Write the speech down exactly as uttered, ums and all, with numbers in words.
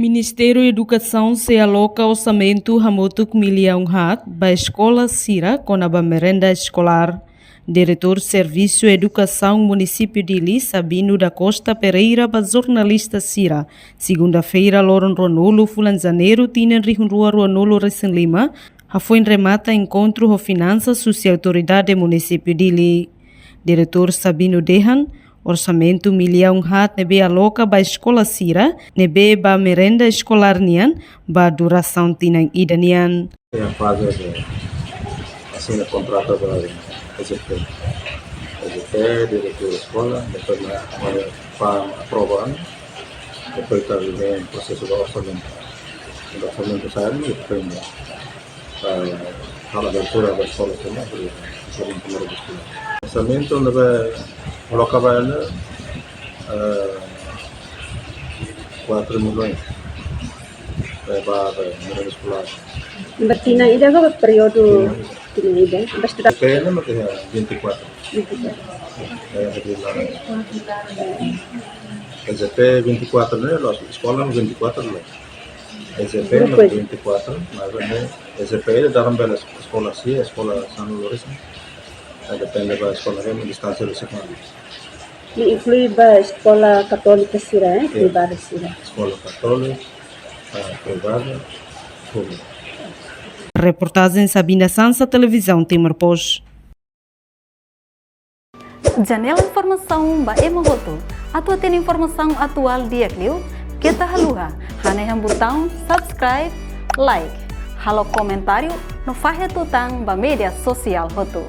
Ministériu Edukasaun sei aloka orsamentu hamutuk millaun haat ba eskola sira kona-ba merenda eskolár. Diretór Servisu Edukasaun Munisípiu Dili, Sabino da Costa Pereira, ba jornalista sira, segunda-feira, loron ruanulu fulan Janeiru, tinan rihun rua ruanulu resin lima, hafoin remata enkontru ho finansas husi autoridade Munisípiu Dili. Diretór Sabino dehan, orsamentu millaun haat ne'ebé aloka ba eskola sira ne'ebé ba merenda eskolár nian ba durasaun tinan ida nian. Tem a fase de assina kontratu ba E J P. E J P, diretór eskola, depois na, na, para aprovar, depois ita vem prosesu ba orsamentu. Orsamentu sai, depois, eh, halo abertura ba eskola, orsamentu primeiru eskola. Orsamentu ne'ebé aloka ba ne'e, eh, quatro milhões. Eh, ba, ba merenda eskolár. Ba tinan ida ka ba períodu? Tinan ida. Tinan ida. Ba estudante? Tinan ida, mas é vinte e quatro. Vinte e quatro. É, é de lá. E J P vinte e quatro, né? Loos, eskola vinte e quatro, né? E J P, depois, vinte e quatro, mas, né, E J P, ele dá um belo eskola, sim, eskola São Lourenço. Aí depende da eskola, né? Distância do segundo. Ne'e inklui ba eskola katólika sira, eh, privada sira. Eskola katólika, eh, privada, públika. Reportajen Sabina Sansa, Televizaun Timor Post. Janela informasaun ba ema hotu. Atu hatene informasaun atuál di'ak liu, keta haluha hanehan butaun subscribe, like, halo komentáriu no fahe tutan ba média sosiál hotu.